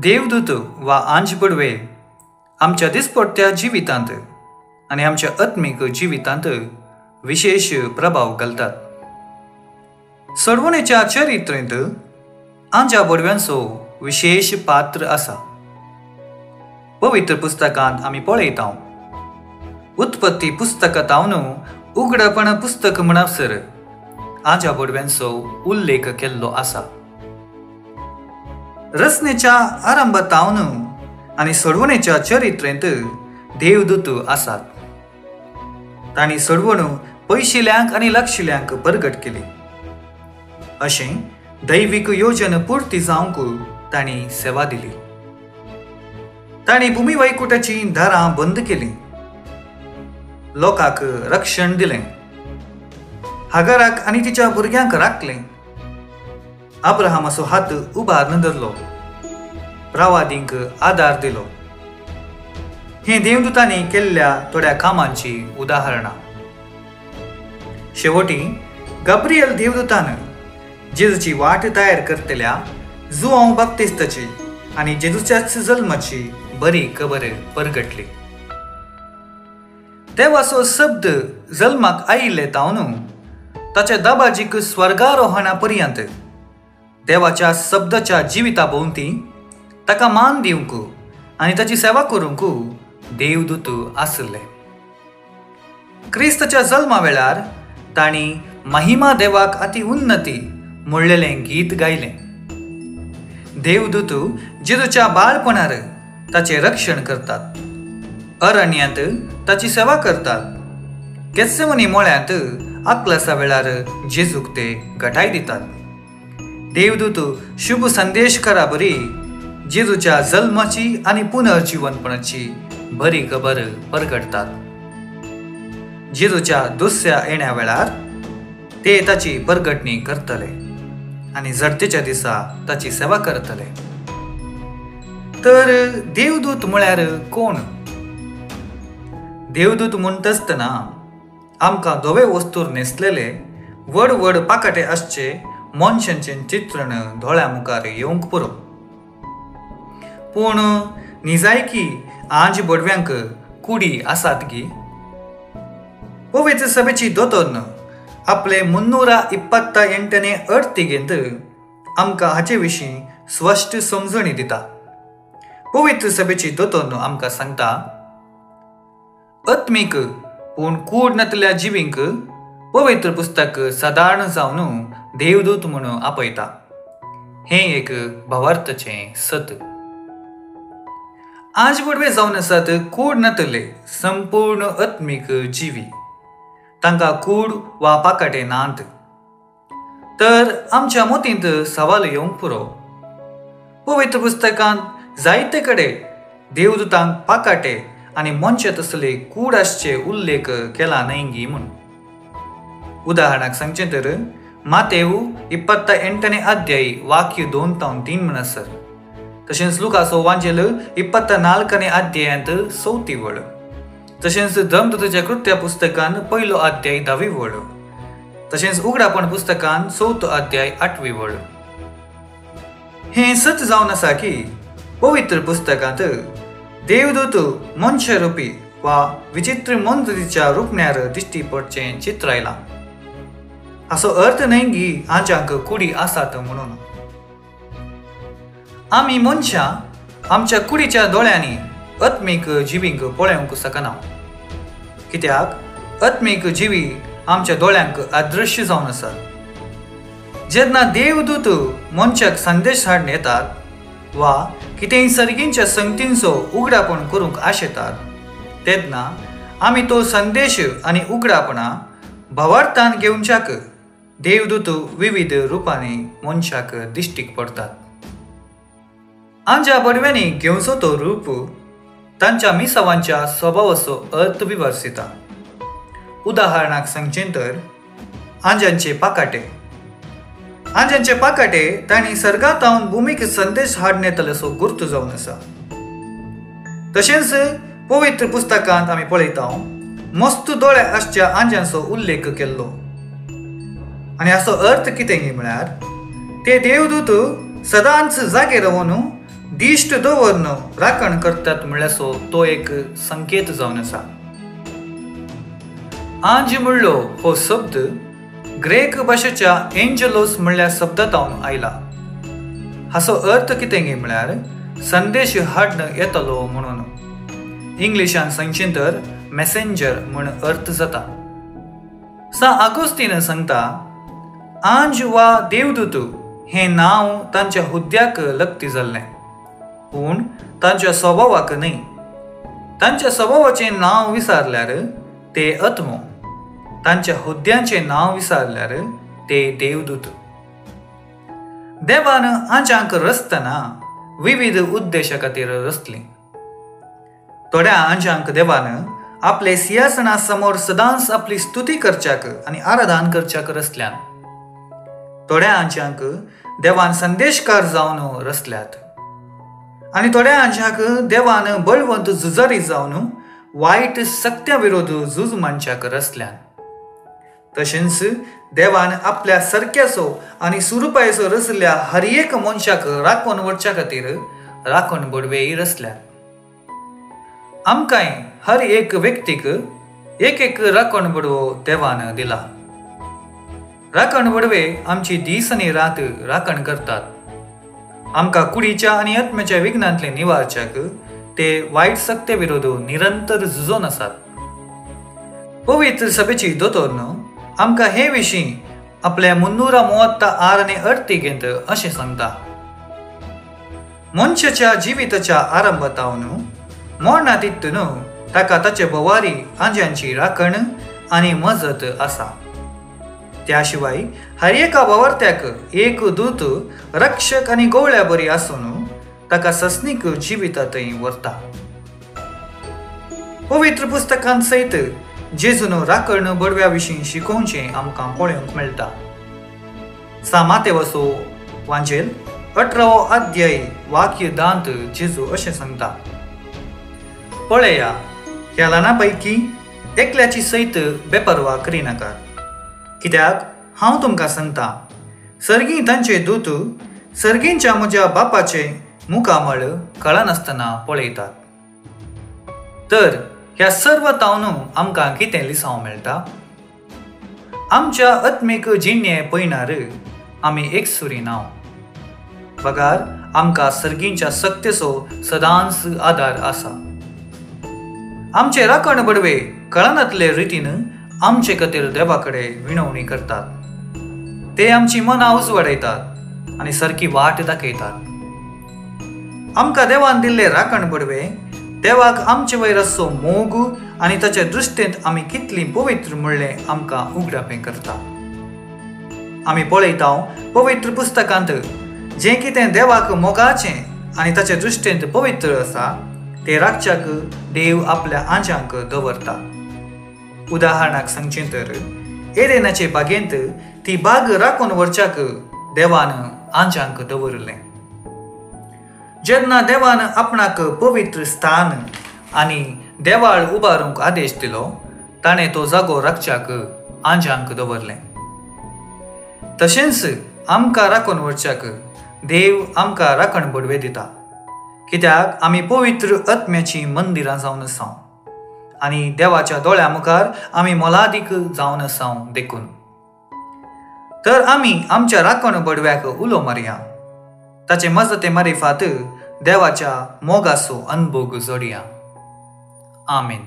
देवदूत वा आंज बडवे आमच्या दिसपट्ट्या जिवितांत आनी आमच्या आत्मीक जिवितांत विशेश प्रभाव घालतात. सोडवणेच्या चरित्रेंत आंजा बडव्यांचो विशेश पात्र आसा. पवित्र पुस्तकांत आमी पळयता, उत्पत्ती पुस्तकांत उगडपण पुस्तक म्हणसर आंजा बडव्यांचो उल्लेख केल्लो आसा. रचनेच्या आरंभातावन आनी सोडवणेच्या चरित्रेंत देवदूत आसात. तांणी सोडवणू पयशिल्यांक आनी लागशिल्यांक परगट केली. अशें दैवीक योजन पुर्ती जावंक तांणी सेवा दिली. तांणी भूमी वैकुटाची दारां बंद केली, लोकांक रक्षण दिलें, हागाराक आनी तिच्या भुरग्यांक राखलें, अब्राहमाचो हात उबारून धरलो, प्रवादींक आदार दिलो. हे देवदूतांनी केल्ल्या थोड्या कामांची उदाहरणां. शेवटी गाब्रियल देवदूतान जेजूची वाट तयार करतल्या जुआंव बाप्तिस्ताची आनी जेजूच्याच जल्माची बरी खबर परगटली. देवाचो शब्द जल्माक आयिल्ले तावन ताच्या दाबाजीक स्वर्गारोहणा पर्यंत देवाच्या शब्दाच्या जिविता भोंवती ताका मान दिवंक आनी ताची सेवा करूंक देवदूत आसले. क्रिस्ताच्या जल्मा वेळार तांणी महिमा देवाक अति उन्नती म्हणलेलें गीत गायलें. देवदूत जेजूच्या बाळपणार ताचें रक्षण करतात, अरण्यांत ताची सेवा करतात, गेत्सेमनी मोळ्यांत आकलासा वेळार जेजूक ते घटाय दितात. देवदूत शुभ संदेश कराबरी जेजूच्या जल्माची आनी पुनर्जीवनपणाची बरी खबर परगटतात. जेजूच्या दुसऱ्या येण्या वेळार ते ताची परगटणी करतले आनी जडतेच्या दिसा ताची सेवा करतले. तर देवदूत म्हळ्यार कोण? देवदूत म्हणटासतना आमकां धवे वस्तूर न्हेसलेले व्हड व्हड पाकाटे आसचे मनशांचें चित्रण दोळ्या मुखार येवंक पुरो. पूण निजायकी आंज बडव्यांक कुडी आसात गी? पवित्र सभेची दोतोर्न आपले 328 अर्तिगेंत आमकां हाचे विशीं स्पश्ट समजणी दिता. पवित्र सभेची दोतोर्न आमकां सांगता, आत्मीक पूण कूड नातल्या जिवींक पवित्र पुस्तक सादारण जावन देवदूत म्हणून आपयता. हें एक भावार्थाचें सत. आज बडवे जावन आसात कूड नातले संपूर्ण आत्मीक जिवी, तांकां कूड वा पाकाटे नात. तर आमच्या मतींत सवाल येवंक पुरो, पवित्र पुस्तकांत जायते कडेन देवदूतांक पाकाटे आनी मनशे तसले कूड आसचे उल्लेख केला न्हय गी म्हूण. उदाहरणाक सांगचें तर मातेव 28 अध्याय वाक्य 2 तावन 3 म्हणसर, तशेंच लुकासो वांजेल 24 अध्यायांत 4 वळ, तशेंच धर्मदूताच्या कृत्या पुस्तकान 1 अध्याय 10 वळ, तशेंच उगडापण पुस्तकान 4 अध्याय 8 वळ. हें सत जावन आसा की पवित्र पुस्तकांत देवदूत मनशारुपी वा विचित्र मनजातीच्या रुपण्यार दिश्टी पडचें चित्र आयलां. हाचो अर्थ न्हय गी आंजांक कुडी आसात म्हणून. आमी मनशां आमच्या कुडीच्या दोळ्यांनी आत्मीक जिवींक पळोवंक शकना, कित्याक आत्मीक जिवी आमच्या दोळ्यांक अदृश्य जावन आसात. जेन्ना देवदूत मनशाक संदेश हाडून येतात वा कितेंय सर्गींच्या संगतींचो उगडापण करूंक आशेतात तेन्ना आमी तो संदेश आनी उगडापणां भावार्थान घेवच्याक देवदूत विविध रुपांनी मनशाक दिश्टीक पडतात. आंजा बडव्यांनी घेवचो तो रूप तांच्या मिसावांच्या स्वभावाचो अर्थ विवर्सिता. उदाहरणाक सांगचें तर आंजांचे पाकाटे. आंजांचे पाकाटे तांणी सर्गांत भुमीक संदेश हाडून येतलेसो गुर्त जावन आसा. तशेंच पवित्र पुस्तकांत आमी पळयता मस्त दोळे आसच्या आंजांचो उल्लेख केल्लो आनी हाचो अर्थ कितें म्हळ्यार ते देवदूत सदांच जागे रावन दिश्ट दवरन राखण करतात म्हणल्याचो तो एक संकेत जावन आसा. आंज म्हणलो हो शब्द ग्रेक भाशेच्या एंजलोस म्हणल्या शब्दांत आयला. हाचो अर्थ कितें गे म्हळ्यार संदेश हाडन येतलो म्हणून. इंग्लिशान सांगचें तर मॅसेंजर म्हण अर्थ जाता. सा आगोस्तीन सांगता, आंज वा देवदूत हें नांव तांच्या हुद्द्याक लक्ती जाल्लें, पूण तांच्या स्वभावाक न्हय. तांच्या स्वभावाचें नांव विसारल्यार ते आत्मो, तांच्या हुद्द्यांचें नांव विसारल्यार ते देवदूत. देवान आंजांक रचतना विविध उद्देशा खातीर रचली. थोड्या आंजांक देवान आपले सिंहासना समोर सदांच आपली स्तुती करच्याक आनी आराधन करच्याक रचल्यान. थोड्या आंजांक देवान संदेशकार जावन रचल्यात आनी थोड्या आंजांक देवान बळवंत झुजारी जावन वायट सक्त्या विरोध झूज मांडच्याक रचल्यान. तशेंच देवान आपल्या सरक्याचो आनी सुरुपायचो रचल्या हर एक मनशाक राखून वचच्या खातीर राखण बडवेय रचल्यात. आमकांय हर एक व्यक्तीक एक एक राखण बडवो देवान दिला. राखण बडवे आमची दीस आनी रात राखण करतात. आमकां कुडीच्या आनी आत्म्याच्या विघ्नांतले निवारच्याक ते वायट सक्ते विरोध निरंतर झुजोन आसात. पवित्र सभेची दोतोर आमकां हे विशीं आपल्या 336 आनी अर्थिकेंत अशें सांगता, मनशाच्या जिविताच्या आरंभातावन मरणा तितून ताका ताचे भोवारी आंज्यांची राखण आनी मजत आसा. त्या शिवाय हर एका भोवार्थ्याक एक दूत रक्षक आनी गोवळ्या बरी आसून ताका सस्नीक जिवितांतय व्हरता. पवित्र पुस्तकांत सयत जेजून राखण बडव्या विशीं शिकोवचें आमकां पळोवंक मेळटा. सा मातेवसो वांजेल 18वो अध्याय वाक्य दांत जेजू अशें सांगता, पळया ह्या ल्हाना पैकी एकल्याची सयत बेपर्वा करिनाकात, कित्याक हांव तुमकां सांगता सर्गीं तांचे दूत सर्गींच्या म्हज्या बापाचें मुखामळ कळनासतना पळयतात. तर ह्या सर्व तावन आमकां कितें लिसांव मेळटा? आमच्या आत्मीक जिणे पयणार आमी एकसुरी नांव बगार आमकां सर्गींच्या सक्तेचो सदांच आदार आसा. आमचे राखण बडवे कळनातले रितीन आमचे खातीर देवा कडेन विनवणी करतात. ते आमची मनां उजवाडयतात आनी सारकी वाट दाखयतात. आमकां देवान दिल्ले राखण बडवे देवाक आमचे वयर आसचो मोग आनी ताच्या दृश्टींत आमी कितली पवित्र म्हणलें आमकां उगडापें करता. आमी पळयता पवित्र पुस्तकांत जें कितें देवाक मोगाचें आनी ताच्या दृश्टींत पवित्र आसा ते राखच्याक देव आपल्या आंज्यांक दवरता. उदाहरणाक सांगचें तर एरेनाचे बागेंत ती बाग राखून व्हरच्याक देवान आंज्यांक दवरलें. जेन्ना देवान आपणाक पवित्र स्थान आनी देवाळ उबारूंक आदेश दिलो ताणें तो जागो राखच्याक आंज्यांक दवरलें. तशेंच आमकां राखून व्हरच्याक देव आमकां राखण बडवे दिता, कित्याक आमी पवित्र आत्म्याचीं मंदिरां जावन आसाव आनी देवाच्या दोळ्या मुखार आमी मोलादीक जावन आसाव. देखून तर आमी आमच्या राखण बडव्याक उलो मारया, ताचे मजते मारिफात देवाच्या मोगाचो अनभोग जोडया. आमेन.